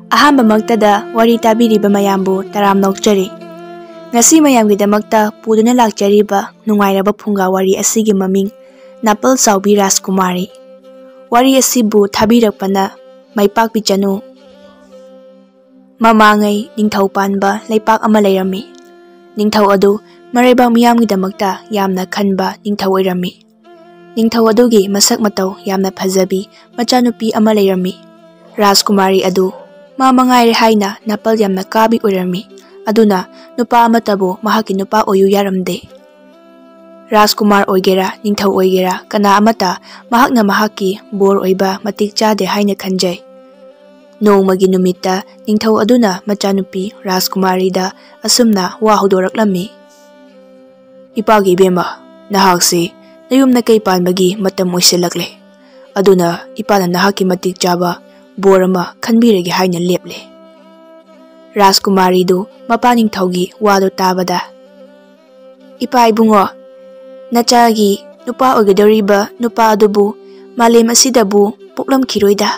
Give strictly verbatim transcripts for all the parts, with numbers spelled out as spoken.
ꯑꯍꯥꯟꯕꯃꯛꯇꯗ ꯋꯥꯔꯤ ꯇꯥꯕꯤꯔꯤꯕ ꯃꯌꯥꯝꯕꯨ ꯇꯔꯥꯝꯅ ꯑꯣꯛꯆꯔꯤ꯫ ꯉꯁꯤ ꯃꯌꯥꯝꯒꯤꯗꯃꯛꯇ ꯄꯨꯗꯨꯅ ꯂꯥꯛꯆꯔꯤꯕ ꯅꯨꯡꯉꯥꯏꯔꯕ ꯐꯨꯡꯒꯥ ꯋꯥꯔꯤ ꯑꯁꯤꯒꯤ ꯃꯃꯤꯡ ꯅꯥꯄꯜ ꯆꯥꯎꯕꯤ ꯔꯥꯖꯀꯨꯃꯥꯔꯤ꯫ ꯋꯥꯔꯤ ꯑꯁꯤꯕꯨ ꯊꯥꯕꯤꯔꯛꯄꯅ ꯃꯥꯏꯄꯥꯛꯄꯤ ꯆꯅꯨ꯫ ꯃꯃꯥꯡꯉꯩ ꯅꯤꯡꯊꯧ ꯄꯥꯟꯕ ꯂꯩꯄꯥꯛ ꯑꯃ ꯂꯩꯔꯝꯃꯤ꯫ ꯅꯤꯡꯊꯧ ꯑꯗꯨ ꯃꯔꯩꯕꯥꯛ ꯃꯤꯌꯥꯝꯒꯤꯗꯃꯛꯇ ꯌꯥꯝꯅ ꯈꯟꯕ ꯅꯤꯡꯊꯧ ꯑꯣꯏꯔꯝꯃꯤ꯫ ꯅꯤꯡꯊꯧ ꯑꯗꯨꯒꯤ ꯃꯁꯛ ꯃꯇꯧ ꯌꯥꯝꯅ ꯐꯖꯕꯤ ꯃꯆꯥꯅꯨꯄꯤ ꯑꯃ ꯂꯩꯔꯝꯃꯤ꯫ ꯔꯥꯖꯀꯨꯃꯥꯔꯤ ꯑꯗꯨ ꯃꯥ ꯃꯉꯥꯏꯔꯦ ꯍꯥꯏꯅ ꯅꯥꯄꯜ ꯌꯥꯝꯅ ꯀꯥꯕꯤ ꯑꯣꯏꯔꯝꯃꯤ꯫ ꯑꯗꯨꯅ ꯅꯨꯄꯥ ꯑꯃꯠꯇꯕꯨ ꯃꯍꯥꯛꯀꯤ ꯅꯨꯄꯥ ꯑꯣꯏꯌꯨ ꯌꯥꯔꯝꯗꯦ꯫ ꯔꯥꯖꯀꯨꯃꯥꯔ ꯑꯣꯏꯒꯦꯔꯥ, ꯅꯤꯡꯊꯧ ꯑꯣꯏꯒꯦꯔꯥ, ꯀꯅꯥ ꯑꯃꯠꯇ ꯃꯍꯥꯛꯅ ꯃꯍꯥꯛꯀꯤ ꯕꯣꯔ ꯑꯣꯏꯕ ꯃꯇꯤꯛ ꯆꯥꯗꯦ ꯍꯥꯏꯅ ꯈꯟꯖꯩ꯫ ꯅꯣꯡꯃꯒꯤ ꯅꯨꯃꯤꯠꯇ ꯅꯤꯡꯊꯧ ꯑꯗꯨꯅ ꯃꯆꯥꯅꯨꯄꯤ ꯔꯥꯖꯀꯨꯃꯥꯔꯤꯗ ꯑꯁꯨꯝꯅ ꯋꯥ ꯍꯧꯗꯣꯔꯛꯂꯝꯃꯤ꯫ "ꯏꯄꯥꯒꯤ ꯏꯕꯦꯝꯃ, ꯅꯍꯥꯛꯁꯤ ꯅꯌꯨꯝ ꯅꯀꯩ ꯄꯥꯟꯕꯒꯤ ꯃꯇꯝ ꯑꯣꯏꯁꯤꯜꯂꯛꯂꯦ꯫ ꯑꯗꯨꯅ ꯏꯄꯥꯅ ꯅꯍꯥꯛꯀꯤ ꯃꯇꯤꯛ ꯆꯥꯕ ꯕꯣꯔ ꯑꯃ ꯈꯟꯕꯤꯔꯒꯦ ꯍꯥꯏꯅ ꯂꯦꯞꯂꯦ꯫" ꯔꯥꯖꯀꯨꯃꯥꯔꯤꯗꯨ ꯃꯄꯥ ꯅꯤꯡꯊꯧꯒꯤ ꯋꯥꯗꯨ ꯇꯥꯕꯗ, "ꯏꯄꯥ ꯏꯕꯨꯡꯉꯣ, ꯅꯆꯥꯒꯤ ꯅꯨꯄꯥ ꯑꯣꯏꯒꯗꯧꯔꯤꯕ ꯅꯨꯄꯥ ꯑꯗꯨꯕꯨ ꯃꯥꯂꯦꯝ ꯑꯁꯤꯗꯕꯨ ꯄꯣꯛꯂꯝꯈꯤꯔꯣꯏꯗ꯫"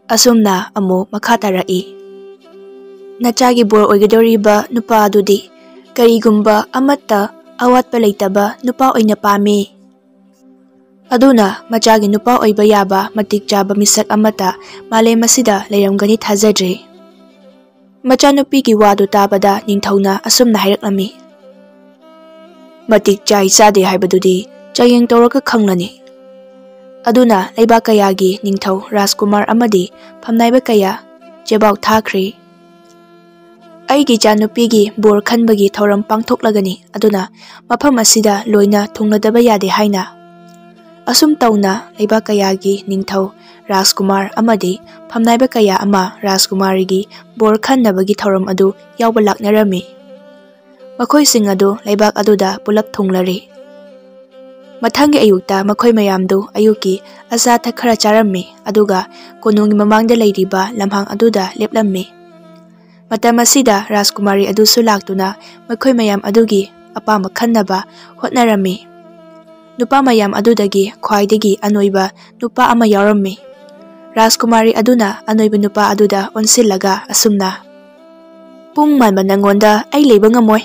ꯑꯁꯨꯝꯅ ꯑꯃꯨꯛ ꯃꯈꯥ ꯇꯥꯔꯛꯏ꯫ "ꯅꯆꯥꯒꯤ ꯕꯣꯔ ꯑꯣꯏꯒꯗꯧꯔꯤꯕ ꯅꯨꯄꯥ ꯑꯗꯨꯗꯤ ꯀꯔꯤꯒꯨꯝꯕ ꯑꯃꯠꯇ ꯑꯋꯥꯠꯄ ꯂꯩꯇꯕ ꯅꯨꯄꯥ ꯑꯣꯏꯅ ꯄꯥꯝꯃꯤ꯫ ꯑꯗꯨꯅ ꯃꯆꯥꯒꯤ ꯅꯨꯄꯥ ꯑꯣꯏꯕ ꯌꯥꯕ ꯃꯇꯤꯛ ꯆꯥꯕ ꯃꯤꯁꯛ ꯑꯃꯠꯇ ꯃꯥꯂꯦꯝ ꯑꯁꯤꯗ ꯂꯩꯔꯝꯒꯅꯤ ꯊꯥꯖꯗ꯭ꯔꯦ꯫" ꯃꯆꯥꯅꯨꯄꯤꯒꯤ ꯋꯥꯗꯨ ꯇꯥꯕꯗ ꯅꯤꯡꯊꯧꯅ ꯑꯁꯨꯝꯅ ꯍꯥꯏꯔꯛꯂꯝꯃꯤ, "ꯃꯇꯤꯛ ꯆꯥꯏ ꯆꯥꯗꯦ ꯍꯥꯏꯕꯗꯨꯗꯤ ꯆꯥꯡꯌꯦꯡ ꯇꯧꯔꯒ ꯈꯪꯂꯅꯤ꯫" ꯑꯗꯨꯅ ꯂꯩꯕꯥꯛ ꯀꯌꯥꯒꯤ ꯅꯤꯡꯊꯧ ꯔꯥꯖꯀꯨꯃꯥꯔ ꯑꯃꯗꯤ ꯐꯝꯅꯥꯏꯕ ꯀꯌꯥ ꯆꯦꯕꯥꯎ ꯊꯥꯈ꯭ꯔꯦ꯫ "ꯑꯩꯒꯤ ꯏꯆꯥꯅꯨꯄꯤꯒꯤ ꯕꯣꯔ ꯈꯟꯕꯒꯤ ꯊꯧꯔꯝ ꯄꯥꯡꯊꯣꯛꯂꯒꯅꯤ, ꯑꯗꯨꯅ ꯃꯐꯝ ꯑꯁꯤꯗ ꯂꯣꯏꯅ ꯊꯨꯡꯂꯗꯕ ꯌꯥꯗꯦ" ꯍꯥꯏꯅ꯫ ꯑꯁꯨꯝ ꯇꯧꯅ ꯂꯩꯕꯥꯛ ꯀꯌꯥꯒꯤ ꯅꯤꯡꯊꯧ ꯔꯥꯖꯀꯨꯃꯥꯔ ꯑꯃꯗꯤ ꯐꯝꯅꯥꯏꯕ ꯀꯌꯥ ꯑꯃ ꯔꯥꯖꯀꯨꯃꯥꯔꯤꯒꯤ ꯕꯣꯔ ꯈꯟꯅꯕꯒꯤ ꯊꯧꯔꯝ ꯑꯗꯨ ꯌꯥꯎꯕ ꯂꯥꯛꯅꯔꯝꯃꯤ꯫ ꯃꯈꯣꯏꯁꯤꯡ ꯑꯗꯨ ꯂꯩꯕꯥꯛ ꯑꯗꯨꯗ ꯄꯨꯂꯞ ꯊꯨꯡꯂꯔꯦ꯫ ꯃꯊꯪꯒꯤ ꯑꯌꯨꯛꯇ ꯃꯈꯣꯏ ꯃꯌꯥꯝꯗꯨ ꯑꯌꯨꯛꯀꯤ ꯑꯆꯥ ꯑꯊꯛ ꯈꯔ ꯆꯥꯔꯝꯃꯤ, ꯑꯗꯨꯒ ꯀꯣꯅꯨꯡꯒꯤ ꯃꯃꯥꯡꯗ ꯂꯩꯔꯤꯕ ꯂꯝꯍꯥꯡ ꯑꯗꯨꯗ ꯂꯦꯞꯂꯝꯃꯤ꯫ ꯃꯇꯝ ꯑꯁꯤꯗ ꯔꯥꯖꯀꯨꯃꯥꯔꯤ ꯑꯗꯨꯁꯨ ꯂꯥꯛꯇꯨꯅ ꯃꯈꯣꯏ ꯃꯌꯥꯝ ꯑꯗꯨꯒꯤ ꯑꯄꯥꯝꯕ ꯈꯟꯅꯕ ꯍꯣꯠꯅꯔꯝꯃꯤ꯫ ꯅꯨꯄꯥ ꯃꯌꯥꯝ ꯑꯗꯨꯗꯒꯤ ꯈ꯭ꯋꯥꯏꯗꯒꯤ ꯑꯅꯣꯏꯕ ꯅꯨꯄꯥ ꯑꯃ ꯌꯥꯎꯔꯝꯃꯤ꯫ ꯔꯥꯖꯀꯨꯃꯥꯔꯤ ꯑꯗꯨꯅ ꯑꯅꯣꯏꯕ ꯅꯨꯄꯥ ꯑꯗꯨꯗ ꯑꯣꯟꯁꯤꯜꯂꯒ ꯑꯁꯨꯝꯅ, "ꯄꯨꯡ ꯃꯥꯟꯕ ꯅꯪꯉꯣꯟꯗ ꯑꯩ ꯂꯩꯕ ꯉꯝꯃꯣꯏ"꯫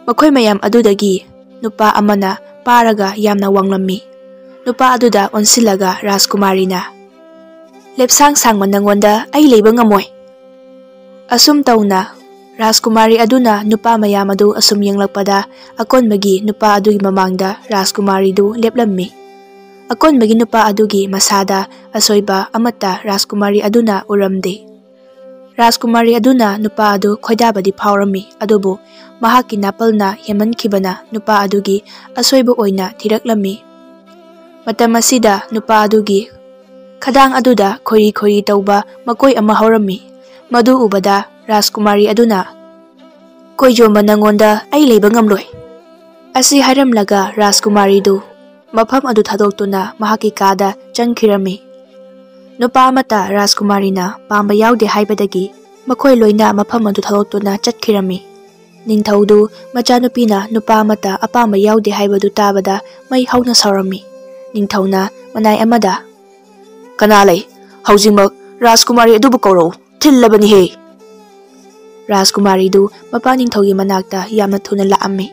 ꯃꯈꯣꯏ ꯃꯌꯥꯝ ꯑꯗꯨꯗꯒꯤ ꯅꯨꯄꯥ ꯑꯃꯅ ꯄꯥꯔꯒ ꯌꯥꯝꯅ ꯋꯥꯡꯂꯝꯃꯤ꯫ ꯅꯨꯄꯥ ꯑꯗꯨꯗ ꯑꯣꯟꯁꯤꯜꯂꯒ ꯔꯥꯖꯀꯨꯃꯥꯔꯤꯅ, "ꯂꯦꯞꯁꯥꯡ ꯁꯥꯡꯕ ꯅꯪꯉꯣꯟꯗ ꯑꯩ ꯂꯩꯕ ꯉꯝꯃꯣꯏ"꯫ ꯑꯁꯨꯝ ꯇꯧꯅ ꯔꯥꯖꯀꯨꯃꯥꯔꯤ ꯑꯗꯨꯅ ꯅꯨꯄꯥ ꯃꯌꯥꯝ ꯑꯗꯨ ꯑꯁꯨꯝ ꯌꯦꯡꯂꯛꯄꯗ, ꯑꯀꯣꯟꯕꯒꯤ ꯅꯨꯄꯥ ꯑꯗꯨꯒꯤ ꯃꯃꯥꯡꯗ ꯔꯥꯖꯀꯨꯃꯥꯔꯤꯗꯨ ꯂꯦꯞꯂꯝꯃꯤ꯫ ꯑꯀꯣꯟꯕꯒꯤ ꯅꯨꯄꯥ ꯑꯗꯨꯒꯤ ꯃꯁꯥꯗ ꯑꯁꯣꯏꯕ ꯑꯃꯠꯇ ꯔꯥꯖꯀꯨꯃꯥꯔꯤ ꯑꯗꯨꯅ ꯎꯔꯝꯗꯦ꯫ ꯔꯥꯖꯀꯨꯃꯥꯔꯤ ꯑꯗꯨꯅ ꯅꯨꯄꯥ ꯑꯗꯨ ꯈꯣꯏꯗꯥꯕꯗꯤ ꯐꯥꯎꯔꯝꯃꯤ, ꯑꯗꯨꯕꯨ ꯃꯍꯥꯛꯀꯤ ꯅꯥꯄꯜꯅ ꯍꯦꯟꯃꯟꯈꯤꯕꯅ ꯅꯨꯄꯥ ꯑꯗꯨꯒꯤ ꯑꯁꯣꯏꯕ ꯑꯣꯏꯅ ꯊꯤꯔꯛꯂꯝꯃꯤ꯫ ꯃꯇꯝ ꯑꯁꯤꯗ ꯅꯨꯄꯥ ꯑꯗꯨꯒꯤ ꯈꯗꯥꯡ ꯑꯗꯨꯗ ꯈꯣꯏꯔꯤ ꯈꯣꯏꯔꯤ ꯇꯧꯕ ꯃꯀꯣꯏ ꯑꯃ ꯍꯧꯔꯝꯃꯤ꯫ ꯃꯗꯨ ꯎꯕꯗ ꯔꯥꯖꯀꯨꯃꯥꯔꯤ ꯑꯗꯨꯅ, "ꯀꯣꯏꯖꯣꯝꯕ ꯅꯪꯉꯣꯟꯗ ꯑꯩ ꯂꯩꯕ ꯉꯝꯂꯣꯏ"꯫ ꯑꯁꯤ ꯍꯥꯏꯔꯝꯂꯒ ꯔꯥꯖꯀꯨꯃꯥꯔꯤꯗꯨ ꯃꯐꯝ ꯑꯗꯨ ꯊꯥꯗꯣꯛꯇꯨꯅ ꯃꯍꯥꯛꯀꯤ ꯀꯥꯗ ꯆꯪꯈꯤꯔꯝꯃꯤ꯫ ꯅꯨꯄꯥ ꯑꯃꯠꯇ ꯔꯥꯖꯀꯨꯃꯥꯔꯤꯅ ꯄꯥꯝꯕ ꯌꯥꯎꯗꯦ ꯍꯥꯏꯕꯗꯒꯤ ꯃꯈꯣꯏ ꯂꯣꯏꯅ ꯃꯐꯝ ꯑꯗꯨ ꯊꯥꯗꯣꯛꯇꯨꯅ ꯆꯠꯈꯤꯔꯝꯃꯤ꯫ ꯅꯤꯡꯊꯧꯗꯨ ꯃꯆꯥꯅꯨꯄꯤꯅ ꯅꯨꯄꯥ ꯑꯃꯠꯇ ꯑꯄꯥꯝꯕ ꯌꯥꯎꯗꯦ ꯍꯥꯏꯕꯗꯨ ꯇꯥꯕꯗ ꯃꯩ ꯍꯧꯅ ꯁꯥꯎꯔꯝꯃꯤ꯫ ꯅꯤꯡꯊꯧꯅ ꯃꯅꯥꯏ ꯑꯃꯗ, "ꯀꯅꯥ ꯂꯩ? ꯍꯧꯖꯤꯛꯃꯛ ꯔꯥꯖꯀꯨꯃꯥꯔꯤ ꯑꯗꯨꯕꯨ ꯀꯧꯔꯛꯎ, ꯊꯤꯜꯂꯕꯅꯤꯍꯦ!" ꯔꯥꯖꯀꯨꯃꯥꯔꯤꯗꯨ ꯃꯄꯥ ꯅꯤꯡꯊꯧꯒꯤ ꯃꯅꯥꯛꯇ ꯌꯥꯝꯅ ꯊꯨꯅ ꯂꯥꯛꯑꯝꯃꯤ꯫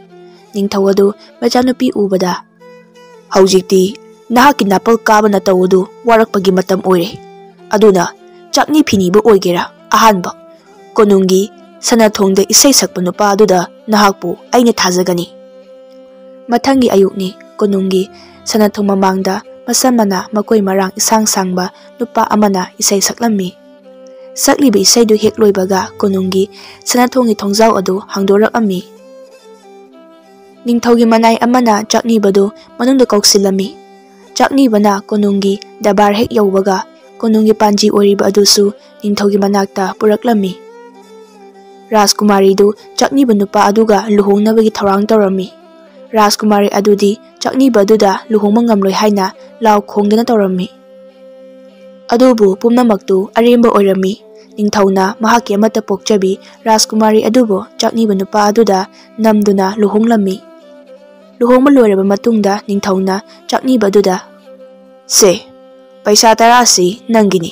ꯅꯤꯡꯊꯧ ꯑꯗꯨ ꯃꯆꯥꯅꯨꯄꯤ ꯎꯕꯗ, "ꯍꯧꯖꯤꯛꯇꯤ ꯅꯍꯥꯛꯀꯤ ꯅꯥꯄꯜ ꯀꯥꯕ ꯅꯇꯧ ꯑꯗꯨ ꯋꯥꯔꯛꯄꯒꯤ ꯃꯇꯝ ꯑꯣꯏꯔꯦ꯫ ꯑꯗꯨꯅ ꯆꯥꯛꯅꯤ ꯐꯤꯅꯤꯕ ꯑꯣꯏꯒꯦꯔꯥ, ꯑꯍꯥꯟꯕ ꯀꯣꯅꯨꯡꯒꯤ ꯁꯅꯥꯊꯣꯡꯗ ꯏꯁꯩ ꯁꯛꯄ ꯅꯨꯄꯥ ꯑꯗꯨꯗ ꯅꯍꯥꯛꯄꯨ ꯑꯩꯅ ꯊꯥꯖꯒꯅꯤ"꯫ ꯃꯊꯪꯒꯤ ꯑꯌꯨꯛꯅꯤ꯫ ꯀꯣꯅꯨꯡꯒꯤ ꯁꯅꯥꯊꯣꯡ ꯃꯃꯥꯡꯗ ꯃꯁꯝ ꯃꯅꯥ ꯃꯀꯣꯏ ꯃꯔꯥꯡ ꯏꯁꯥꯡ ꯁꯥꯡꯕ ꯅꯨꯄꯥ ꯑꯃꯅ ꯏꯁꯩ ꯁꯛꯂꯝꯃꯤ꯫ ꯁꯛꯂꯤꯕ ꯏꯁꯩꯗꯨ ꯍꯦꯛ ꯂꯣꯏꯕꯒ ꯀꯣꯅꯨꯡꯒꯤ ꯁꯅꯥꯊꯣꯡꯒꯤ ꯊꯣꯡꯖꯥꯎ ꯑꯗꯨ ꯍꯥꯡꯗꯣꯔꯛꯂꯝꯃꯤ꯫ ꯅꯤꯡꯊꯧꯒꯤ ꯃꯅꯥꯏ ꯑꯃꯅ ꯆꯥꯛꯅꯤꯕꯗꯨ ꯃꯅꯨꯡꯗ ꯀꯧꯁꯤꯜꯂꯝꯃꯤ꯫ ꯆꯥꯛꯅꯤꯕꯅ ꯀꯣꯅꯨꯡꯒꯤ ꯗꯔꯕꯥꯔ ꯍꯦꯛ ꯌꯧꯕꯒ, ꯀꯣꯅꯨꯡꯒꯤ ꯄꯥꯟꯖꯤ ꯑꯣꯏꯔꯤꯕ ꯑꯗꯨꯁꯨ ꯅꯤꯡꯊꯧꯒꯤ ꯃꯅꯥꯛꯇ ꯄꯨꯔꯛꯂꯝꯃꯤ꯫ ꯔꯥꯖꯀꯨꯃꯥꯔꯤꯗꯨ ꯆꯥꯛꯅꯤꯕ ꯅꯨꯄꯥ ꯑꯗꯨꯒ ꯂꯨꯍꯣꯡꯅꯕꯒꯤ ꯊꯧꯔꯥꯡ ꯇꯧꯔꯝꯃꯤ꯫ ꯔꯥꯖꯀꯨꯃꯥꯔꯤ ꯑꯗꯨꯗꯤ ꯆꯥꯛꯅꯤꯕ ꯑꯗꯨꯗ ꯂꯨꯍꯣꯡꯕ ꯉꯝꯂꯣꯏ ꯍꯥꯏꯅ ꯂꯥꯎ ꯈꯣꯡꯗꯨꯅ ꯇꯧꯔꯝꯃꯤ꯫ ꯑꯗꯨꯕꯨ ꯄꯨꯝꯅꯃꯛꯇꯨ ꯑꯔꯦꯝꯕ ꯑꯣꯏꯔꯝꯃꯤ꯫ ꯅꯤꯡꯊꯧꯅ ꯃꯍꯥꯛꯀꯤ ꯑꯃꯠꯇ ꯄꯣꯛꯆꯕꯤ ꯔꯥꯖꯀꯨꯃꯥꯔꯤ ꯑꯗꯨꯕꯨ ꯆꯥꯛꯅꯤꯕ ꯅꯨꯄꯥ ꯑꯗꯨꯗ ꯅꯝꯗꯨꯅ ꯂꯨꯍꯣꯡꯂꯝꯃꯤ꯫ ꯂꯨꯍꯣꯡꯕ ꯂꯣꯏꯔꯕ ꯃꯇꯨꯡꯗ ꯅꯤꯡꯊꯧꯅ ꯆꯥꯛꯅꯤꯕ ꯑꯗꯨꯗ, "ꯁꯦ, "ꯄꯩꯁꯥ ꯇꯔꯥꯁꯤ ꯅꯪꯒꯤꯅꯤ꯫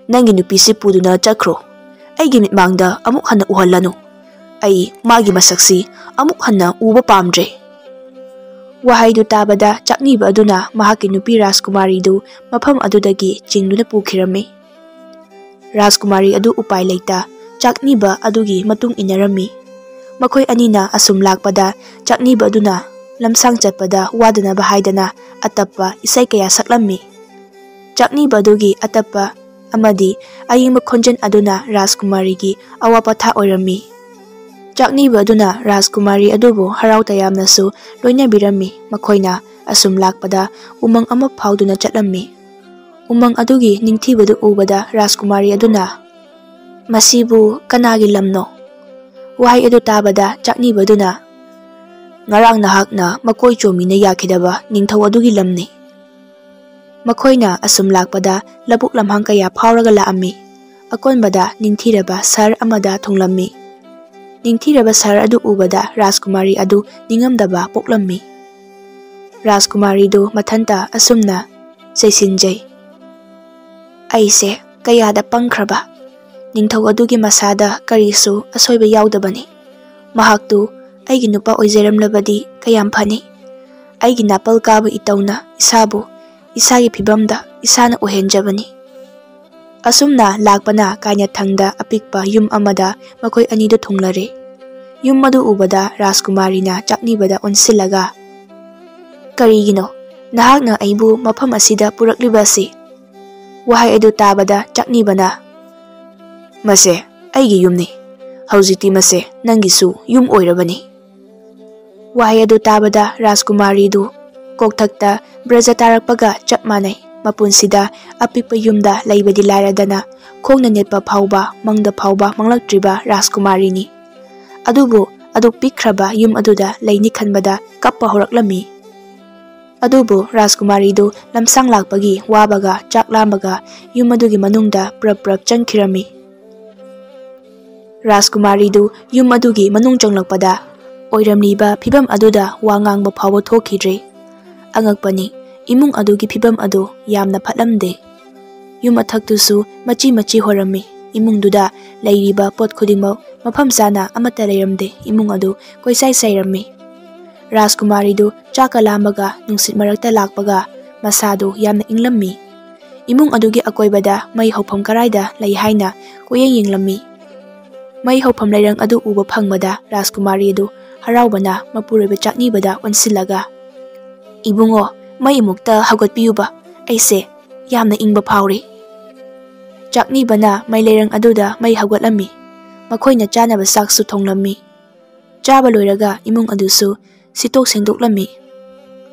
ꯅꯪꯒꯤ ꯅꯨꯄꯤꯁꯤ ꯄꯨꯗꯨꯅ ꯆꯠꯈ꯭ꯔꯣ꯫ ꯑꯩꯒꯤ ꯃꯤꯠꯃꯥꯡꯗ ꯑꯃꯨꯛ ꯍꯟꯅ ꯎꯍꯜꯂꯅꯨ꯫ ꯑꯩ ꯃꯥꯒꯤ ꯃꯁꯛꯁꯤ ꯑꯃꯨꯛ ꯍꯟꯅ ꯎꯕ ꯄꯥꯝꯗ꯭ꯔꯦ"꯫ ꯋꯥꯍꯩꯗꯨ ꯇꯥꯕꯗ ꯆꯥꯛꯅꯤꯕ ꯑꯗꯨꯅ ꯃꯍꯥꯛꯀꯤ ꯅꯨꯄꯤ ꯔꯥꯖꯀꯨꯃꯥꯔꯤꯗꯨ ꯃꯐꯝ ꯑꯗꯨꯗꯒꯤ ꯆꯤꯡꯗꯨꯅ ꯄꯨꯈꯤꯔꯝꯃꯤ꯫ ꯔꯥꯖꯀꯨꯃꯥꯔꯤ ꯑꯗꯨ ꯎꯄꯥꯏ ꯂꯩꯇ ꯆꯥꯛꯅꯤꯕ ꯑꯗꯨꯒꯤ ꯃꯇꯨꯡ ꯏꯟꯅꯔꯝꯃꯤ꯫ ꯃꯈꯣꯏ ꯑꯅꯤꯅ ꯑꯁꯨꯝ ꯂꯥꯛꯄꯗ ꯆꯥꯛꯅꯤꯕ ꯑꯗꯨꯅ ꯂꯝꯁꯥꯡ ꯆꯠꯄꯗ ꯋꯥꯗꯅꯕ ꯍꯥꯏꯗꯅ ꯑꯇꯞꯄ ꯏꯁꯩ ꯀꯌꯥ ꯁꯛꯂꯝꯃꯤ꯫ ꯆꯥꯛꯅꯤꯕ ꯑꯗꯨꯒꯤ ꯑꯇꯞꯄ ꯑꯃꯗꯤ ꯑꯌꯤꯡꯕ ꯈꯣꯟꯖꯦꯜ ꯑꯗꯨꯅ ꯔꯥꯖꯀꯨꯃꯥꯔꯤꯒꯤ ꯑꯋꯥ ꯄꯣꯊꯥ ꯑꯣꯏꯔꯝꯃꯤ꯫ ꯆꯥꯛꯅꯤꯕ ꯑꯗꯨꯅ ꯔꯥꯖꯀꯨꯃꯥꯔꯤ ꯑꯗꯨꯕꯨ ꯍꯔꯥꯎ ꯇꯌꯥꯝꯅꯁꯨ ꯂꯣꯏꯅꯕꯤꯔꯝꯃꯤ꯫ ꯃꯈꯣꯏꯅ ꯑꯁꯨꯝ ꯂꯥꯛꯄꯗ ꯎꯃꯪ ꯑꯃ ꯐꯥꯎꯗꯨꯅ ꯆꯠꯂꯝꯃꯤ꯫ ꯎꯃꯪ ꯑꯗꯨꯒꯤ ꯅꯤꯡꯊꯤꯕꯗꯨ ꯎꯕꯗ ꯔꯥꯖꯀꯨꯃꯥꯔꯤ ꯑꯗꯨꯅ, "ꯃꯁꯤꯕꯨ ꯀꯅꯥꯒꯤ ꯂꯝꯅꯣ?" ꯋꯥꯍꯩ ꯑꯗꯨ ꯇꯥꯕꯗ ꯆꯥꯛꯅꯤꯕꯗꯨꯅ, "ꯉꯔꯥꯡ ꯅꯍꯥꯛꯅ ꯃꯀꯣꯏ ꯆꯣꯝꯃꯤꯅ ꯌꯥꯈꯤꯗꯕ ꯅꯤꯡꯊꯧ ꯑꯗꯨꯒꯤ ꯂꯝꯅꯤ"꯫ ꯃꯈꯣꯏꯅ ꯑꯁꯨꯝ ꯂꯥꯛꯄꯗ ꯂꯧꯕꯨꯛ ꯂꯝꯍꯥꯡ ꯀꯌꯥ ꯐꯥꯎꯔꯒ ꯂꯥꯛꯑꯝꯃꯤ꯫ ꯑꯀꯣꯟꯕꯗ ꯅꯤꯡꯊꯤꯔꯕ ꯁꯍꯔ ꯑꯃꯗ ꯊꯨꯡꯂꯝꯃꯤ꯫ ꯅꯤꯡꯊꯤꯔꯕ ꯁꯍꯔ ꯑꯗꯨ ꯎꯕꯗ ꯔꯥꯖꯀꯨꯃꯥꯔꯤ ꯑꯗꯨ ꯅꯤꯡꯉꯝꯗꯕ ꯄꯣꯛꯂꯝꯃꯤ꯫ ꯔꯥꯖꯀꯨꯃꯥꯔꯤꯗꯨ ꯃꯊꯟꯇ ꯑꯁꯨꯝꯅ ꯆꯩꯁꯤꯟꯖꯩ, "ꯑꯩꯁꯦ ꯀꯌꯥꯗ ꯄꯪꯈ꯭ꯔꯕ! ꯅꯤꯡꯊꯧ ꯑꯗꯨꯒꯤ ꯃꯁꯥꯗ ꯀꯔꯤꯁꯨ ꯑꯁꯣꯏꯕ ꯌꯥꯎꯗꯕꯅꯤ꯫ ꯃꯍꯥꯛꯇꯨ ꯑꯩꯒꯤ ꯅꯨꯄꯥ ꯑꯣꯏꯖꯔꯝꯂꯕꯗꯤ ꯀꯌꯥꯝ ꯐꯅꯤ! ꯑꯩꯒꯤ ꯅꯥꯄꯜ ꯀꯥꯕ ꯏꯇꯧꯅ ꯏꯁꯥꯕꯨ ꯏꯁꯥꯒꯤ ꯐꯤꯕꯝꯗ ꯏꯁꯥꯅ ꯑꯣꯏꯍꯟꯖꯕꯅꯤ"꯫ ꯑꯁꯨꯝꯅ ꯂꯥꯛꯄꯅ ꯀꯥꯏꯅꯊꯪꯗ ꯑꯄꯤꯛꯄ ꯌꯨꯝ ꯑꯃꯗ ꯃꯈꯣꯏ ꯑꯅꯤꯗꯨ ꯊꯨꯡꯂꯔꯦ꯫ ꯌꯨꯝ ꯑꯗꯨ ꯎꯕꯗ ꯔꯥꯖꯀꯨꯃꯥꯔꯤꯅ ꯆꯥꯛꯅꯤꯕꯗ ꯑꯣꯟꯁꯤꯜꯂꯒ, "ꯀꯔꯤꯒꯤꯅꯣ ꯅꯍꯥꯛꯅ ꯑꯩꯕꯨ ꯃꯐꯝ ꯑꯁꯤꯗ ꯄꯨꯔꯛꯂꯤꯕ ꯑꯁꯤ?" ꯋꯥꯍꯩ ꯑꯗꯨ ꯇꯥꯕꯗ ꯆꯥꯛꯅꯤꯕꯅ, "ꯃꯁꯦ ꯑꯩꯒꯤ ꯌꯨꯝꯅꯤ꯫ ꯍꯧꯖꯤꯛꯇꯤ ꯃꯁꯦ ꯅꯪꯒꯤꯁꯨ ꯌꯨꯝ ꯑꯣꯏꯔꯕꯅꯤ"꯫ ꯋꯥꯍꯩ ꯑꯗꯨ ꯇꯥꯕꯗ ꯔꯥꯖꯀꯨꯃꯥꯔꯤꯗꯨ ꯀꯣꯛꯊꯛꯇ ꯕ꯭ꯔꯖ ꯇꯥꯔꯛꯄꯒ ꯆꯞ ꯃꯥꯟꯅꯩ꯫ ꯃꯄꯨꯟꯁꯤꯗ ꯑꯄꯤꯛꯄ ꯌꯨꯝꯗ ꯂꯩꯕꯗꯤ ꯂꯥꯏꯔꯗꯅ ꯈꯣꯡꯅ ꯅꯦꯠꯄ ꯐꯥꯎꯕ ꯃꯪꯗ ꯐꯥꯎꯕ ꯃꯪꯂꯛꯇ꯭ꯔꯤꯕ ꯔꯥꯖꯀꯨꯃꯥꯔꯤꯅꯤ꯫ ꯑꯗꯨꯕꯨ ꯑꯗꯨꯛ ꯄꯤꯛꯈ꯭ꯔꯕ ꯌꯨꯝ ꯑꯗꯨꯗ ꯂꯩꯅꯤ ꯈꯟꯕꯗ ꯀꯞꯄ ꯍꯧꯔꯛꯂꯝꯃꯤ꯫ ꯑꯗꯨꯕꯨ ꯔꯥꯖꯀꯨꯃꯥꯔꯤꯗꯨ ꯂꯝꯁꯥꯡ ꯂꯥꯛꯄꯒꯤ ꯋꯥꯕꯒ ꯆꯥꯛ ꯂꯥꯝꯕꯒ ꯌꯨꯝ ꯑꯗꯨꯒꯤ ꯃꯅꯨꯡꯗ ꯄ꯭ꯔꯞ ꯄ꯭ꯔꯞ ꯆꯪꯈꯤꯔꯝꯃꯤ꯫ ꯔꯥꯖꯀꯨꯃꯥꯔꯤꯗꯨ ꯌꯨꯝ ꯑꯗꯨꯒꯤ ꯃꯅꯨꯡ ꯆꯪꯂꯛꯄꯗ ꯑꯣꯏꯔꯝꯂꯤꯕ ꯐꯤꯕꯝ ꯑꯗꯨꯗ ꯋꯥ ꯉꯥꯡꯕ ꯐꯥꯎꯕ ꯊꯣꯛꯈꯤꯗ꯭ꯔꯦ꯫ ꯑꯉꯛꯄꯅꯤ, ꯏꯃꯨꯡ ꯑꯗꯨꯒꯤ ꯐꯤꯕꯝ ꯑꯗꯨ ꯌꯥꯝꯅ ꯐꯠꯂꯝꯗꯦ꯫ ꯌꯨꯝ ꯃꯊꯛꯇꯨꯁꯨ ꯃꯆꯤ ꯃꯆꯤ ꯍꯣꯔꯝꯃꯤ꯫ ꯏꯃꯨꯡꯗꯨꯗ ꯂꯩꯔꯤꯕ ꯄꯣꯠ ꯈꯨꯗꯤꯡꯃꯛ ꯃꯐꯝ ꯆꯥꯅ ꯑꯃꯠꯇ ꯂꯩꯔꯝꯗꯦ꯫ ꯏꯃꯨꯡ ꯑꯗꯨ ꯀꯣꯏꯆꯥꯏ ꯆꯥꯏꯔꯝꯃꯤ꯫ ꯔꯥꯖꯀꯨꯃꯥꯔꯤꯗꯨ ꯆꯥꯛꯀ ꯂꯥꯝꯕꯒ ꯅꯨꯡꯁꯤꯠ ꯃꯔꯛꯇ ꯂꯥꯛꯄꯒ ꯃꯁꯥꯗꯨ ꯌꯥꯝꯅ ꯏꯪꯂꯝꯃꯤ꯫ ꯏꯃꯨꯡ ꯑꯗꯨꯒꯤ ꯑꯀꯣꯏꯕꯗ ꯃꯩ ꯍꯧꯐꯝ ꯀꯔꯥꯏꯗ ꯂꯩ ꯍꯥꯏꯅ ꯀꯣꯏꯌꯦꯡ ꯌꯦꯡꯂꯝꯃꯤ꯫ ꯃꯩ ꯍꯧꯐꯝ ꯂꯩꯔꯪ ꯑꯗꯨ ꯎꯕ ꯐꯪꯕꯗ ꯔꯥꯖꯀꯨꯃꯥꯔꯤ ꯑꯗꯨ ꯍꯔꯥꯎꯕꯅ ꯃꯄꯨꯔꯣꯏꯕ ꯆꯥꯛꯅꯤꯕꯗ ꯑꯣꯟꯁꯤꯜꯂꯒ, "ꯏꯕꯨꯡꯉꯣ, ꯃꯩ ꯑꯃꯨꯛꯇ ꯍꯧꯒꯠꯄꯤꯌꯨꯕ, ꯑꯩꯁꯦ ꯌꯥꯝꯅ ꯏꯪꯕ ꯐꯥꯎꯔꯤ꯫" ꯆꯥꯛꯅꯤꯕꯅ ꯃꯩ ꯂꯩꯔꯪ ꯑꯗꯨꯗ ꯃꯩ ꯍꯧꯒꯠꯂꯝꯃꯤ꯫ ꯃꯈꯣꯏꯅ ꯆꯥꯅꯕ ꯆꯥꯛꯁꯨ ꯊꯣꯡꯂꯝꯃꯤ꯫ ꯆꯥꯕ ꯂꯣꯏꯔꯒ ꯏꯃꯨꯡ ꯑꯗꯨꯁꯨ ꯁꯤꯠꯇꯣꯛ ꯁꯦꯡꯗꯣꯛꯂꯝꯃꯤ꯫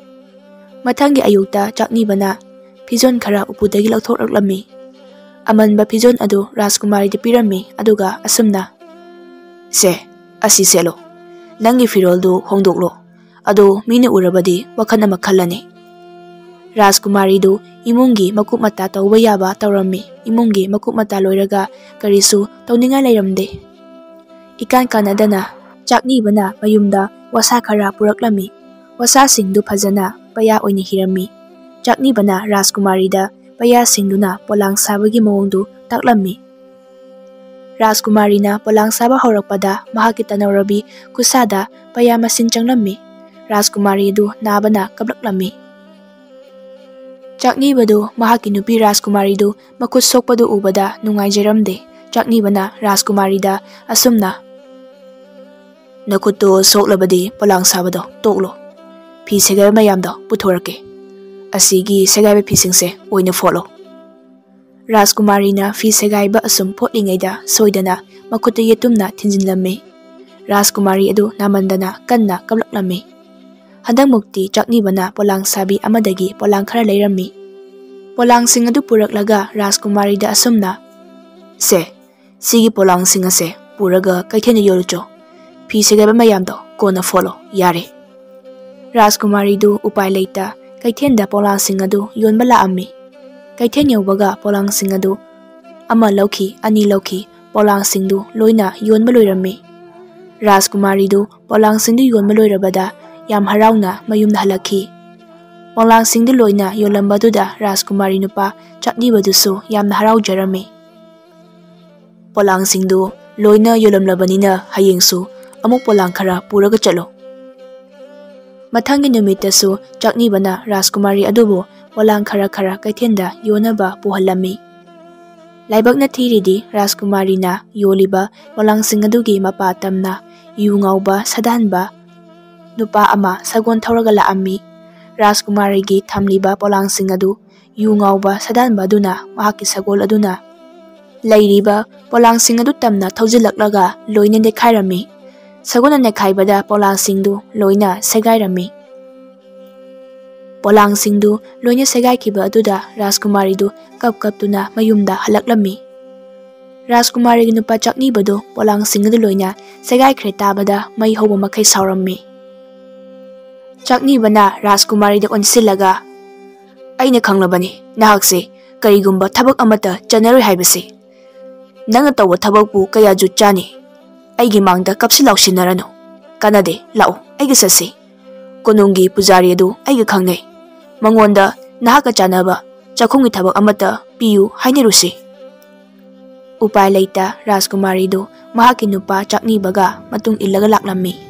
ꯃꯊꯪꯒꯤ ꯑꯌꯨꯛꯇ ꯆꯥꯛꯅꯤꯕꯅ ꯐꯤꯖꯣꯜ ꯈꯔ ꯎꯄꯨꯗꯒꯤ ꯂꯧꯊꯣꯛꯂꯛꯂꯝꯃꯤ꯫ ꯑꯃꯟꯕ ꯐꯤꯖꯣꯜ ꯑꯗꯨ ꯔꯥꯖꯀꯨꯃꯥꯔꯤꯗ ꯄꯤꯔꯝꯃꯤ, ꯑꯗꯨꯒ ꯑꯁꯨꯝꯅ, "ꯁꯦ, ꯑꯁꯤ ꯁꯦꯠꯂꯣ꯫ ꯅꯪꯒꯤ ꯐꯤꯔꯣꯜꯗꯨ ꯍꯣꯡꯗꯣꯛꯂꯣ꯫ ꯑꯗꯨ ꯃꯤꯅ ꯎꯔꯕꯗꯤ ꯋꯥꯈꯜ ꯑꯃ ꯈꯜꯂꯅꯤ꯫" ꯔꯥꯖꯀꯨꯃꯥꯔꯤꯗꯨ ꯏꯃꯨꯡꯒꯤ ꯃꯀꯨꯞ ꯃꯇꯥ ꯇꯧꯕ ꯌꯥꯕ ꯇꯧꯔꯝꯃꯤ꯫ ꯏꯃꯨꯡꯒꯤ ꯃꯀꯨꯞ ꯃꯇꯥ ꯂꯣꯏꯔꯒ ꯀꯔꯤꯁꯨ ꯇꯧꯅꯤꯡꯉꯥꯏ ꯂꯩꯔꯝꯗꯦ꯫ ꯏꯀꯥꯟ ꯀꯥꯟꯅꯗꯅ ꯆꯥꯛꯅꯤꯕꯅ ꯃꯌꯨꯝꯗ ꯋꯥꯁꯥ ꯈꯔ ꯄꯨꯔꯛꯂꯝꯃꯤ꯫ ꯋꯥꯁꯥꯁꯤꯡꯗꯨ ꯐꯖꯅ ꯄꯩꯌꯥ ꯑꯣꯏꯅ ꯍꯤꯔꯝꯃꯤ꯫ ꯆꯥꯛꯅꯤꯕꯅ ꯔꯥꯖꯀꯨꯃꯥꯔꯤꯗ ꯄꯩꯌꯥꯁꯤꯡꯗꯨꯅ ꯄꯣꯂꯥꯡ ꯁꯥꯕꯒꯤ ꯃꯑꯣꯡꯗꯨ ꯇꯥꯛꯂꯝꯃꯤ꯫ ꯔꯥꯖꯀꯨꯃꯥꯔꯤꯅ ꯄꯣꯂꯥꯡ ꯁꯥꯕ ꯍꯧꯔꯛꯄꯗ ꯃꯍꯥꯛꯀꯤ ꯇꯅꯧꯔꯕꯤ ꯈꯨꯠꯁꯥꯗ ꯄꯩꯌꯥ ꯃꯁꯤꯡ ꯆꯪꯂꯝꯃꯤ꯫ ꯔꯥꯖꯀꯨꯃꯥꯔꯤ ꯑꯗꯨ ꯅꯥꯕꯅ ꯀꯞꯂꯛꯂꯝꯃꯤ꯫ ꯆꯥꯛꯅꯤꯕꯗꯨ ꯃꯍꯥꯛꯀꯤ ꯅꯨꯄꯤ ꯔꯥꯖꯀꯨꯃꯥꯔꯤꯗꯨ ꯃꯈꯨꯠ ꯁꯣꯛꯄꯗꯨ ꯎꯕꯗ ꯅꯨꯡꯉꯥꯏꯖꯔꯝꯗꯦ꯫ ꯆꯥꯛꯅꯤꯕꯅ ꯔꯥꯖꯀꯨꯃꯥꯔꯤꯗ ꯑꯁꯨꯝꯅ, "ꯅꯈꯨꯠꯇꯨ ꯁꯣꯛꯂꯕꯗꯤ ꯄꯣꯂꯥꯡ ꯁꯥꯕꯗꯣ ꯇꯣꯛꯂꯣ꯫ ꯐꯤ ꯁꯦꯒꯥꯏꯕ ꯃꯌꯥꯝꯗꯣ ꯄꯨꯊꯣꯔꯛꯀꯦ꯫ ꯑꯁꯤꯒꯤ ꯁꯦꯒꯥꯏꯕ ꯐꯤꯁꯤꯡꯁꯦ ꯑꯣꯏꯅ ꯐꯣꯠꯂꯣ꯫" ꯔꯥꯖꯀꯨꯃꯥꯔꯤꯅ ꯐꯤ ꯁꯦꯒꯥꯏꯕ ꯑꯁꯨꯝ ꯐꯣꯠꯂꯤꯉꯩꯗ ꯁꯣꯏꯗꯅ ꯃꯈꯨꯠꯇ ꯌꯦꯇꯨꯝꯅ ꯊꯤꯟꯖꯤꯜꯂꯝꯃꯤ꯫ ꯔꯥꯖꯀꯨꯃꯥꯔꯤ ꯑꯗꯨ ꯅꯥꯃꯟꯗꯅ ꯀꯟꯅ ꯀꯞꯂꯛꯂꯝꯃꯤ꯫ ꯍꯟꯗꯛꯃꯨꯛꯇꯤ ꯆꯥꯛꯅꯤꯕꯅ ꯄꯣꯂꯥꯡ ꯁꯥꯕꯤ ꯑꯃꯗꯒꯤ ꯄꯣꯂꯥꯡ ꯈꯔ ꯂꯩꯔꯝꯃꯤ꯫ ꯄꯣꯂꯥꯡꯁꯤꯡ ꯑꯗꯨ ꯄꯨꯔꯛꯂꯒ ꯔꯥꯖꯀꯨꯃꯥꯔꯤꯗ ꯑꯁꯨꯝꯅ, "ꯁꯦ, ꯁꯤꯒꯤ ꯄꯣꯂꯥꯡꯁꯤꯡ ꯑꯁꯦ ꯄꯨꯔꯒ ꯀꯩꯊꯦꯜꯗ ꯌꯣꯜꯂꯨꯆꯣ꯫ ꯐꯤ ꯁꯦꯒꯥꯏꯕ ꯃꯌꯥꯝꯗꯣ ꯀꯣꯟꯅ ꯐꯣꯠꯂꯣ, ꯌꯥꯔꯦ꯫" ꯔꯥꯖꯀꯨꯃꯥꯔꯤꯗꯨ ꯎꯄꯥꯏ ꯂꯩꯇ ꯀꯩꯊꯦꯜꯗ ꯄꯣꯂꯥꯡꯁꯤꯡ ꯑꯗꯨ ꯌꯣꯟꯕ ꯂꯥꯛꯑꯝꯃꯤ꯫ ꯀꯩꯊꯦꯜ ꯌꯧꯕꯒ ꯄꯣꯂꯥꯡꯁꯤꯡ ꯑꯗꯨ ꯑꯃ ꯂꯧꯈꯤ, ꯑꯅꯤ ꯂꯧꯈꯤ, ꯄꯣꯂꯥꯡꯁꯤꯡꯗꯨ ꯂꯣꯏꯅ ꯌꯣꯟꯕ ꯂꯣꯏꯔꯝꯃꯤ꯫ ꯔꯥꯖꯀꯨꯃꯥꯔꯤꯗꯨ ꯄꯣꯂꯥꯡꯁꯤꯡꯗꯨ ꯌꯣꯟꯕ ꯂꯣꯏꯔꯕꯗ ꯌꯥꯝ ꯍꯔꯥꯎꯅ ꯃꯌꯨꯝꯗ ꯍꯜꯂꯛꯈꯤ꯫ ꯄꯣꯂꯥꯡꯁꯤꯡꯗꯨ ꯂꯣꯏꯅ ꯌꯣꯜꯂꯝꯕꯗꯨꯗ ꯔꯥꯖꯀꯨꯃꯥꯔꯤ ꯅꯨꯄꯥ ꯆꯥꯛꯅꯤꯕꯗꯨꯁꯨ ꯌꯥꯝꯅ ꯍꯔꯥꯎꯖꯔꯝꯃꯤ꯫ ꯄꯣꯂꯥꯡꯁꯤꯡꯗꯨ ꯂꯣꯏꯅ ꯌꯣꯜꯂꯝꯂꯕꯅꯤꯅ ꯍꯌꯦꯡꯁꯨ ꯑꯃꯨꯛ ꯄꯣꯂꯥꯡ ꯈꯔ ꯄꯨꯔꯒ ꯆꯠꯂꯨ꯫ ꯃꯊꯪꯒꯤ ꯅꯨꯃꯤꯠꯇꯁꯨ ꯆꯥꯛꯅꯤꯕꯅ ꯔꯥꯖꯀꯨꯃꯥꯔꯤ ꯑꯗꯨꯕꯨ ꯄꯣꯂꯥꯡ ꯈꯔ ꯈꯔ ꯀꯩꯊꯦꯜꯗ ꯌꯣꯟꯅꯕ ꯄꯨꯍꯜꯂꯝꯃꯤ꯫ ꯂꯥꯏꯕꯛꯅ ꯊꯤꯔꯤꯗꯤ ꯔꯥꯖꯀꯨꯃꯥꯔꯤꯅ ꯌꯣꯜꯂꯤꯕ ꯄꯣꯂꯥꯡꯁꯤꯡ ꯑꯗꯨꯒꯤ ꯃꯄꯥ ꯇꯝꯅ ꯌꯨ ꯉꯥꯎꯕ ꯁꯥꯗꯥꯟꯕ ꯅꯨꯄꯥ ꯑꯃ ꯁꯒꯣꯜ ꯊꯧꯔꯒ ꯂꯥꯛꯑꯝꯃꯤ꯫ ꯔꯥꯖꯀꯨꯃꯥꯔꯤꯒꯤ ꯊꯝꯂꯤꯕ ꯄꯣꯂꯥꯡꯁꯤꯡ ꯑꯗꯨ ꯌꯨ ꯉꯥꯎꯕ ꯁꯥꯗꯥꯟꯕ ꯑꯗꯨꯅ ꯃꯍꯥꯛꯀꯤ ꯁꯒꯣꯜ ꯑꯗꯨꯅ ꯂꯩꯔꯤꯕ ꯄꯣꯂꯥꯡꯁꯤꯡ ꯑꯗꯨ ꯇꯝꯅ ꯊꯧꯖꯤꯜꯂꯛꯂꯒ ꯂꯣꯏꯅ ꯅꯦꯠꯈꯥꯏꯔꯝꯃꯤ꯫ ꯁꯒꯣꯜꯅ ꯅꯦꯠꯈꯥꯏꯕꯗ ꯄꯣꯂꯥꯡꯁꯤꯡꯗꯨ ꯂꯣꯏꯅ ꯁꯦꯒꯥꯏꯔꯝꯃꯤ꯫ ꯄꯣꯂꯥꯡꯁꯤꯡꯗꯨ ꯂꯣꯏꯅ ꯁꯦꯒꯥꯏꯈꯤꯕ ꯑꯗꯨꯗ ꯔꯥꯖꯀꯨꯃꯥꯔꯤꯗꯨ ꯀꯞ ꯀꯞꯇꯨꯅ ꯃꯌꯨꯝꯗ ꯍꯜꯂꯛꯂꯝꯃꯤ꯫ ꯔꯥꯖꯀꯨꯃꯥꯔꯤꯒꯤ ꯅꯨꯄꯥ ꯆꯥꯛꯅꯤꯕꯗꯨ ꯄꯣꯂꯥꯡꯁꯤꯡ ꯑꯗꯨ ꯂꯣꯏꯅ ꯁꯦꯒꯥꯏꯈ꯭ꯔꯦ ꯇꯥꯕꯗ ꯃꯩ ꯍꯧꯕ ꯃꯈꯩ ꯁꯥꯎꯔꯝꯃꯤ꯫ ꯆꯥꯛꯅꯤꯕꯅ ꯔꯥꯖꯀꯨꯃꯥꯔꯤꯗ ꯑꯣꯟꯁꯤꯜꯂꯒ, "ꯑꯩꯅ ꯈꯪꯂꯕꯅꯤ ꯅꯍꯥꯛꯁꯦ ꯀꯔꯤꯒꯨꯝꯕ ꯊꯕꯛ ꯑꯃꯠꯇ ꯆꯠꯅꯔꯣꯏ ꯍꯥꯏꯕꯁꯦ꯫ ꯅꯪꯅ ꯇꯧꯕ ꯊꯕꯛꯄꯨ ꯀꯌꯥ ꯖꯨꯠ ꯆꯥꯅꯤ? ꯑꯩꯒꯤ ꯃꯥꯡꯗ ꯀꯞꯁꯤ ꯂꯥꯎꯁꯤꯟꯅꯔꯅꯨ꯫ ꯀꯥꯟꯅꯗꯦ, ꯂꯥꯛꯎ ꯑꯩꯒ ꯆꯠꯁꯤ꯫ ꯀꯣꯅꯨꯡꯒꯤ ꯄꯨꯖꯥꯔꯤ ꯑꯗꯨ ꯑꯩꯒ ꯈꯪꯅꯩ꯫ ꯃꯉꯣꯟꯗ ꯅꯍꯥꯛꯀ ꯆꯥꯟꯅꯕ ꯆꯥꯛꯈꯨꯝꯒꯤ ꯊꯕꯛ ꯑꯃꯠꯇ ꯄꯤꯌꯨ ꯍꯥꯏꯅꯔꯨꯁꯤ꯫" ꯎꯄꯥꯏ ꯂꯩꯇ ꯔꯥꯖꯀꯨꯃꯥꯔꯤꯗꯨ ꯃꯍꯥꯛꯀꯤ ꯅꯨꯄꯥ ꯆꯥꯛꯅꯤꯕꯒ ꯃꯇꯨꯡ ꯏꯜꯂꯒ ꯂꯥꯛꯂꯝꯃꯤ꯫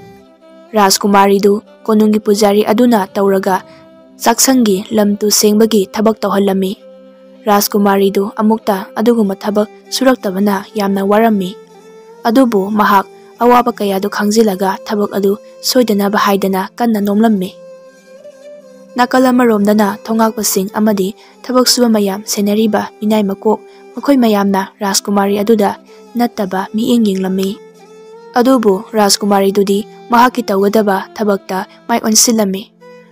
ꯔꯥꯖꯀꯨꯃꯥꯔꯤꯗꯨ ꯀꯣꯅꯨꯡꯒꯤ ꯄꯨꯖꯥꯔꯤ ꯑꯗꯨꯅ ꯇꯧꯔꯒ ꯆꯥꯛꯁꯪꯒꯤ ꯂꯝ ꯇꯨ ꯁꯦꯡꯕꯒꯤ ꯊꯕꯛ ꯇꯧꯍꯜꯂꯝꯃꯤ꯫ ꯔꯥꯖꯀꯨꯃꯥꯔꯤꯗꯨ ꯑꯃꯨꯛꯇ ꯑꯗꯨꯒꯨꯝꯕ ꯊꯕꯛ ꯁꯨꯔꯛꯇꯕꯅ ꯌꯥꯝꯅ ꯋꯥꯔꯝꯃꯤ꯫ ꯑꯗꯨꯕꯨ ꯃꯍꯥꯛ ꯑꯋꯥꯕ ꯀꯌꯥꯗꯨ ꯈꯪꯖꯤꯜꯂꯒ ꯊꯕꯛ ꯑꯗꯨ ꯁꯣꯏꯗꯅꯕ ꯍꯥꯏꯗꯅ ꯀꯟꯅ ꯅꯣꯝꯂꯝꯃꯤ꯫ ꯅꯥꯀꯜ ꯑꯃꯔꯣꯝꯗꯅ ꯊꯣꯉꯥꯛꯄꯁꯤꯡ ꯑꯃꯗꯤ ꯊꯕꯛ ꯁꯨꯕ ꯃꯌꯥꯝ ꯁꯦꯟꯅꯔꯤꯕ ꯃꯤꯅꯥꯏ ꯃꯀꯣꯛ ꯃꯈꯣꯏ ꯃꯌꯥꯝꯅ ꯔꯥꯖꯀꯨꯃꯥꯔꯤ ꯑꯗꯨꯗ ꯅꯠꯇꯕ ꯃꯤꯠꯌꯦꯡ ꯌꯦꯡꯂꯝꯃꯤ꯫ ꯑꯗꯨꯕꯨ ꯔꯥꯖꯀꯨꯃꯥꯔꯤꯗꯨꯗꯤ ꯃꯍꯥꯛꯀꯤ ꯇꯧꯒꯗꯕ ꯊꯕꯛꯇ ꯃꯥꯏ ꯑꯣꯟꯁꯤꯜꯂꯝꯃꯤ꯫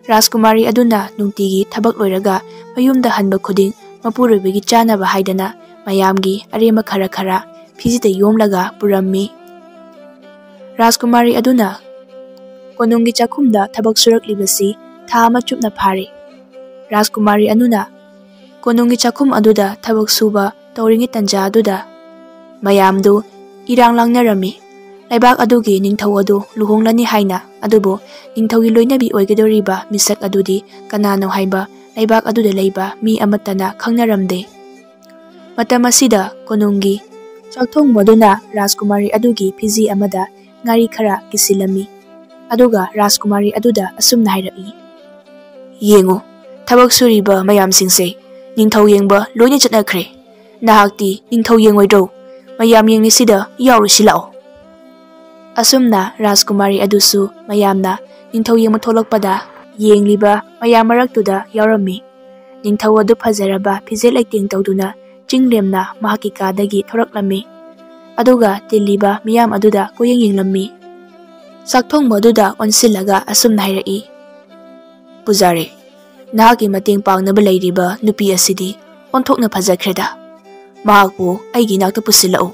ꯔꯥꯖꯀꯨꯃꯥꯔꯤ ꯑꯗꯨꯅ ꯅꯨꯡꯇꯤꯒꯤ ꯊꯕꯛ ꯂꯣꯏꯔꯒ ꯃꯌꯨꯝꯗ ꯍꯟꯕ ꯈꯨꯗꯤꯡ ꯃꯄꯨꯔꯣꯏꯕꯒꯤ ꯆꯥꯅꯕ ꯍꯥꯏꯗꯅ ꯃꯌꯥꯝꯒꯤ ꯑꯔꯦꯝꯕ ꯈꯔ ꯈꯔ ꯐꯤꯖꯤꯗ ꯌꯣꯝꯂꯒ ꯄꯨꯔꯝꯃꯤ꯫ ꯔꯥꯖꯀꯨꯃꯥꯔꯤ ꯑꯗꯨꯅ ꯀꯣꯅꯨꯡꯒꯤ ꯆꯥꯛꯈꯨꯝꯗ ꯊꯕꯛ ꯁꯨꯔꯛꯂꯤꯕꯁꯤ ꯊꯥ ꯑꯃ ꯆꯨꯞꯅ ꯐꯥꯔꯦ꯫ ꯔꯥꯖꯀꯨꯃꯥꯔꯤ ꯑꯗꯨꯅ ꯀꯣꯅꯨꯡꯒꯤ ꯆꯥꯛꯈꯨꯝ ꯑꯗꯨꯗ ꯊꯕꯛ ꯁꯨꯕ ꯇꯧꯔꯤꯉꯩ ꯇꯟꯖꯥ ꯑꯗꯨꯗ ꯃꯌꯥꯝꯗꯨ ꯏꯔꯥꯡ ꯂꯥꯡꯅꯔꯝꯃꯤ꯫ ꯂꯩꯕꯥꯛ ꯑꯗꯨꯒꯤ ꯅꯤꯡꯊꯧ ꯑꯗꯨ ꯂꯨꯍꯣꯡꯂꯅꯤ ꯍꯥꯏꯅ ꯑꯗꯨꯕꯨ ꯅꯤꯡꯊꯧꯒꯤ ꯂꯣꯏꯅꯕꯤ ꯑꯣꯏꯒꯗꯧꯔꯤꯕ ꯃꯤꯁꯛ ꯑꯗꯨꯗꯤ ꯀꯅꯥꯅꯣ ꯍꯥꯏꯕ ꯂꯩꯕꯥꯛ ꯑꯗꯨꯗ ꯂꯩꯕ ꯃꯤ ꯑꯃꯠꯇꯅ ꯈꯪꯅꯔꯝꯗꯦ꯫ ꯃꯇꯝ ꯑꯁꯤꯗ ꯀꯣꯅꯨꯡꯒꯤ ꯆꯥꯛꯊꯣꯡꯕ ꯑꯗꯨꯅ ꯔꯥꯖꯀꯨꯃꯥꯔꯤ ꯑꯗꯨꯒꯤ ꯐꯤꯖꯤ ꯑꯃꯗ ꯉꯥꯔꯤ ꯈꯔ ꯀꯤꯁꯤꯜꯂꯝꯃꯤ꯫ ꯑꯗꯨꯒ ꯔꯥꯖꯀꯨꯃꯥꯔꯤ ꯑꯗꯨꯗ ꯑꯁꯨꯝꯅ ꯍꯥꯏꯔꯛꯏ, "ꯌꯦꯡꯉꯨ, ꯊꯕꯛ ꯁꯨꯔꯤꯕ ꯃꯌꯥꯝꯁꯤꯡꯁꯦ ꯅꯤꯡꯊꯧ ꯌꯦꯡꯕ ꯂꯣꯏꯅ ꯆꯠꯅꯈ꯭ꯔꯦ꯫ ꯅꯍꯥꯛꯇꯤ ꯅꯤꯡꯊꯧ ꯌꯦꯡꯉꯣꯏꯗ꯭ꯔꯣ? ꯃꯌꯥꯝ ꯌꯦꯡꯂꯤꯁꯤꯗ ꯌꯥꯎꯔꯨꯁꯤ ꯂꯥꯛꯑꯣ꯫" ꯑꯁꯨꯝꯅ ꯔꯥꯖꯀꯨꯃꯥꯔꯤ ꯑꯗꯨꯁꯨ ꯃꯌꯥꯝꯅ ꯅꯤꯡꯊꯧ ꯌꯦꯡꯕ ꯊꯣꯛꯂꯛꯄꯗ ꯌꯦꯡꯂꯤꯕ ꯃꯌꯥꯝ ꯃꯔꯛꯇꯨꯗ ꯌꯥꯎꯔꯝꯃꯤ꯫ ꯅꯤꯡꯊꯧ ꯑꯗꯨ ꯐꯖꯔꯕ ꯐꯤꯖꯦꯠ ꯂꯩꯇꯦꯡ ꯇꯧꯗꯨꯅ ꯆꯤꯡꯂꯦꯝꯅ ꯃꯍꯥꯛꯀꯤ ꯀꯥꯗꯒꯤ ꯊꯣꯔꯛꯂꯝꯃꯤ꯫ ꯑꯗꯨꯒ ꯇꯤꯜꯂꯤꯕ ꯃꯤꯌꯥꯝ ꯑꯗꯨꯗ ꯀꯣꯌꯦꯡ ꯌꯦꯡꯂꯝꯃꯤ꯫ ꯆꯥꯛꯊꯣꯡꯕ ꯑꯗꯨꯗ ꯑꯣꯟꯁꯤꯜꯂꯒ ꯑꯁꯨꯝꯅ ꯍꯥꯏꯔꯛꯏ, "ꯄꯨꯖꯥꯔꯤ, ꯅꯍꯥꯛꯀꯤ ꯃꯇꯦꯡ ꯄꯥꯡꯅꯕ ꯂꯩꯔꯤꯕ ꯅꯨꯄꯤ ꯑꯁꯤꯗꯤ ꯑꯣꯟꯊꯣꯛꯅ ꯐꯖꯈ꯭ꯔꯦꯗ꯫ ꯃꯍꯥꯛꯄꯨ ꯑꯩꯒꯤ ꯏꯅꯥꯛꯇ ꯄꯨꯁꯤꯜꯂꯛꯎ꯫"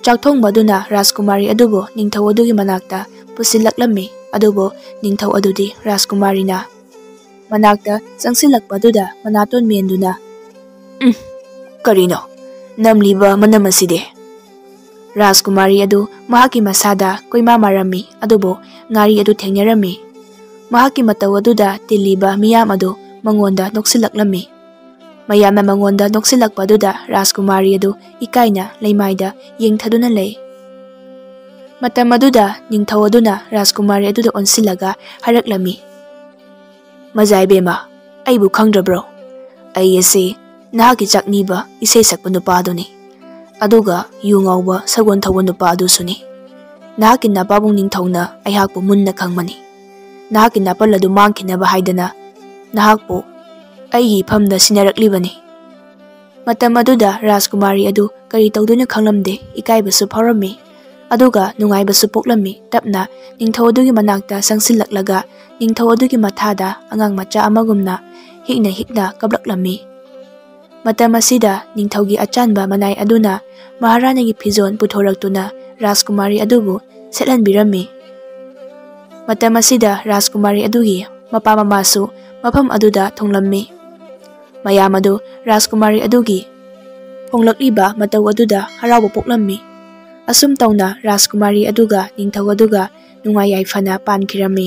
ꯆꯥꯛꯊꯣꯡꯕ ꯑꯗꯨꯅ ꯔꯥꯖꯀꯨꯃꯥꯔꯤ ꯑꯗꯨꯕꯨ ꯅꯤꯡꯊꯧ ꯑꯗꯨꯒꯤ ꯃꯅꯥꯛꯇ ꯄꯨꯁꯤꯜꯂꯛꯂꯝꯃꯤ꯫ ꯑꯗꯨꯕꯨ ꯅꯤꯡꯊꯧ ꯑꯗꯨꯗꯤ ꯔꯥꯖꯀꯨꯃꯥꯔꯤꯅ ꯃꯅꯥꯛꯇ ꯆꯪꯁꯤꯜꯂꯛꯄ ꯑꯗꯨꯗ ꯃꯅꯥꯇꯣꯟ ꯃꯦꯟꯗꯨꯅ, "ꯎꯝ, ꯀꯔꯤꯅꯣ? ꯅꯝꯂꯤꯕ ꯃꯅꯝ ꯑꯁꯤꯗꯤ?" ꯔꯥꯖꯀꯨꯃꯥꯔꯤ ꯑꯗꯨ ꯃꯍꯥꯛꯀꯤ ꯃꯁꯥꯗ ꯀꯣꯏꯃꯥ ꯃꯥꯔꯝꯃꯤ, ꯑꯗꯨꯕꯨ ꯉꯥꯔꯤ ꯑꯗꯨ ꯊꯦꯡꯅꯔꯝꯃꯤ꯫ ꯃꯍꯥꯛꯀꯤ ꯃꯇꯧ ꯑꯗꯨꯗ ꯇꯤꯜꯂꯤꯕ ꯃꯤꯌꯥꯝ ꯑꯗꯨ ꯃꯉꯣꯟꯗ ꯅꯣꯛꯁꯤꯜꯂꯛꯂꯝꯃꯤ꯫ ꯃꯌꯥꯝꯅ ꯃꯉꯣꯟꯗ ꯅꯣꯛꯁꯤꯜꯂꯛꯄ ꯑꯗꯨꯗ ꯔꯥꯖꯀꯨꯃꯥꯔꯤ ꯑꯗꯨ ꯏꯀꯥꯏꯅ ꯂꯩꯃꯥꯏꯗ ꯌꯦꯡꯊꯗꯨꯅ ꯂꯩ꯫ ꯃꯇꯝ ꯑꯗꯨꯗ ꯅꯤꯡꯊꯧ ꯑꯗꯨꯅ ꯔꯥꯖꯀꯨꯃꯥꯔꯤ ꯑꯗꯨꯗ ꯑꯣꯟꯁꯤꯜꯂꯒ ꯍꯥꯏꯔꯛꯂꯝꯃꯤ, "ꯃꯖꯥ ꯏꯕꯦꯝꯃ, ꯑꯩꯕꯨ ꯈꯪꯗ꯭ꯔꯕ꯭ꯔꯣ? ꯑꯩ ꯑꯁꯤ ꯅꯍꯥꯛꯀꯤ ꯆꯥꯛꯅꯤꯕ ꯏꯁꯩ ꯁꯛꯄ ꯅꯨꯄꯥꯗꯨꯅꯤ꯫ ꯑꯗꯨꯒ ꯌꯨ ꯉꯥꯎꯕ ꯁꯒꯣꯜ ꯊꯧꯕ ꯅꯨꯄꯥ ꯑꯗꯨꯁꯨꯅꯤ꯫ ꯅꯍꯥꯛꯀꯤ ꯅꯄꯥꯕꯨꯡ ꯅꯤꯡꯊꯧꯅ ꯑꯩꯍꯥꯛꯄꯨ ꯃꯨꯟꯅ ꯈꯪꯕꯅꯤ꯫ ꯅꯍꯥꯛꯀꯤ ꯅꯥꯄꯜ ꯑꯗꯨ ꯃꯥꯡꯈꯤꯅꯕ ꯍꯥꯏꯗꯅ ꯅꯍꯥꯛꯄꯨ ꯑꯩꯒꯤ ꯏꯐꯝꯗ ꯁꯤꯟꯅꯔꯛꯂꯤꯕꯅꯤ꯫" ꯃꯇꯝ ꯑꯗꯨꯗ ꯔꯥꯖꯀꯨꯃꯥꯔꯤ ꯑꯗꯨ ꯀꯔꯤ ꯇꯧꯗꯣꯏꯅꯣ ꯈꯪꯂꯝꯗꯦ, ꯏꯀꯥꯏꯕꯁꯨ ꯐꯥꯎꯔꯝꯃꯤ, ꯑꯗꯨꯒ ꯅꯨꯡꯉꯥꯏꯕꯁꯨ ꯄꯣꯛꯂꯝꯃꯤ꯫ ꯇꯞꯅ ꯅꯤꯡꯊꯧ ꯑꯗꯨꯒꯤ ꯃꯅꯥꯛꯇ ꯆꯪꯁꯤꯜꯂꯛꯂꯒ ꯅꯤꯡꯊꯧ ꯑꯗꯨꯒꯤ ꯃꯊꯥꯗ ꯑꯉꯥꯡ ꯃꯆꯥ ꯑꯃꯒꯨꯝꯅ ꯍꯤꯛꯅ ꯍꯤꯛꯅ ꯀꯞꯂꯛꯂꯝꯃꯤ꯫ ꯃꯇꯝ ꯑꯁꯤꯗ ꯅꯤꯡꯊꯧꯒꯤ ꯑꯆꯥꯟꯕ ꯃꯅꯥꯏ ꯑꯗꯨꯅ ꯃꯍꯥꯔꯥꯅꯤꯒꯤ ꯐꯤꯖꯣꯜ ꯄꯨꯊꯣꯔꯛꯇꯨꯅ ꯔꯥꯖꯀꯨꯃꯥꯔꯤ ꯑꯗꯨꯕꯨ ꯁꯦꯠꯍꯟꯕꯤꯔꯝꯃꯤ꯫ ꯃꯇꯝ ꯑꯁꯤꯗ ꯔꯥꯖꯀꯨꯃꯥꯔꯤ ꯑꯗꯨꯒꯤ ꯃꯄꯥ ꯃꯃꯥꯁꯨ ꯃꯐꯝ ꯑꯗꯨꯗ ꯊꯨꯡꯂꯝꯃꯤ꯫ ꯃꯌꯥꯝ ꯑꯗꯨ ꯔꯥꯖꯀꯨꯃꯥꯔꯤ ꯑꯗꯨꯒꯤ ꯍꯣꯡꯂꯛꯂꯤꯕ ꯃꯇꯧ ꯑꯗꯨꯗ ꯍꯔꯥꯎꯕ ꯄꯣꯛꯂꯝꯃꯤ꯫ ꯑꯁꯨꯝ ꯇꯧꯅ ꯔꯥꯖꯀꯨꯃꯥꯔꯤ ꯑꯗꯨꯒ ꯅꯤꯡꯊꯧ ꯑꯗꯨꯒ ꯅꯨꯡꯉꯥꯏ ꯌꯥꯏꯐꯅ ꯄꯥꯟꯈꯤꯔꯝꯃꯤ꯫